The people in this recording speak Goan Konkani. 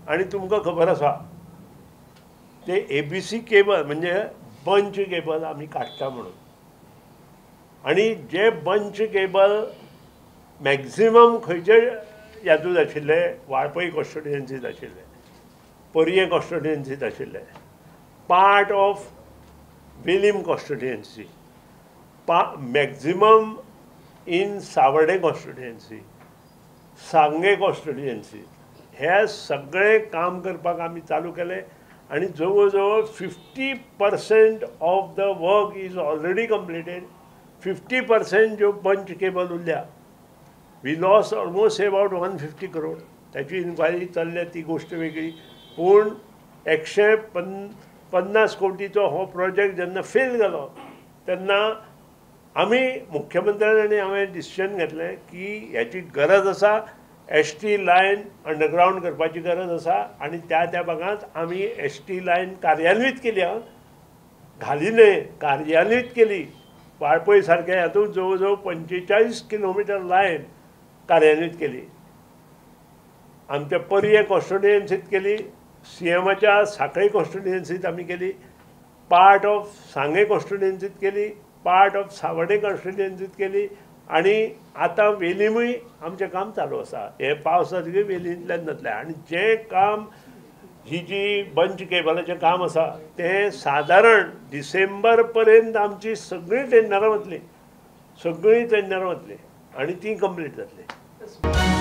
आनी तुमकां खबर आसा ते एबीसी केबल म्हणजे बंच केबल आमी काडटा म्हणून, आनी जे बंच केबल मॅक्झिमम खंयचे यादूच आशिल्ले, वाळपय कॉन्स्टिट्युएन्सीत आशिल्ले, पर्यें कॉन्स्टिट्युएन्सीत आशिल्ले, part of Velim constituency, maximum in Savarde constituency, Sanguem constituency, हे सगळें काम करपाक आमी चालू केलें आनी जवळ जवळ 50% of the work is already completed. 50% ज्यो बंच केबल उरल्या, we lost almost about 150 crore. ताची इन्क्वायरी चल्ल्या ती गोश्ट वेगळी, पूण 150 कोटीचो हो प्रोजेक्ट जेन्ना फेल जालो तेन्ना आमी मुख्यमंत्र्यान आनी हांवें डिसिजन घेतलें की ह्याची गरज आसा, एस टी लायन अंडरग्रावंड करपाची गरज आसा आनी त्या त्या भागांत आमी एस टी लायन कार्यान्वीत केली, घाली न्हय, कार्यान्वीत केली. वाळपय सारक्या हातूंत जवळ जवळ 45 किलोमिटर लायन कार्यान्वीत केली. आमच्या पर्यें कॉन्स्टिट्युएन्सीत केली, सीएमाच्या साखळी कॉन्स्टिट्युएन्सीत आमी केली, पार्ट ऑफ सांगें कॉन्स्टिट्युएन्सीत केली, पार्ट ऑफ सावर्डे कॉन्स्टिट्युएन्सीत केली आनी आतां वेलीमूय आमचें काम चालू आसा. हे पावस जातकीर वेलींतल्यान जातलें. आनी जें काम ही जी बंच केबलाचें काम आसा तें सादारण डिसेंबर पर्यंत आमची सगळीं टेंडरां वतलीं, सगळीं टेंडरां वतलीं आनी तीं कंप्लीट जातलीं.